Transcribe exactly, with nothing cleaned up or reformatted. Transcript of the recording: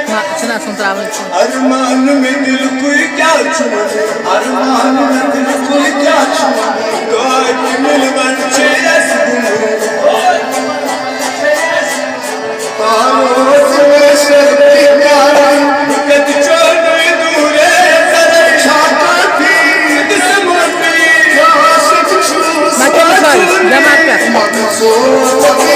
نہ، چھُنہٕ اَژُن ترٛاوُن کینٛہہ۔ ارمان مےٚ دِلکُے کیٛاہ چھُ وَنُن؟ ارمان مےٚ دِلکُے کیٛاہ چھُ وَنُن؟ کٲتۍ مِلوَن چھِ اَسہِ گُنٛڈ۔ پانہٕ اوس مےٚ شرطِ پیاران، بہٕ کَتہِ چونُے دوٗرے زَرَے چھا کٲفی؟ دِژمَس بیٚیہِ عاشق چھُس۔ مَتہِ وٕچھو أسۍ، جماعت پٮ۪ٹھ۔ مَتہٕ ژوٗر وَتہِ۔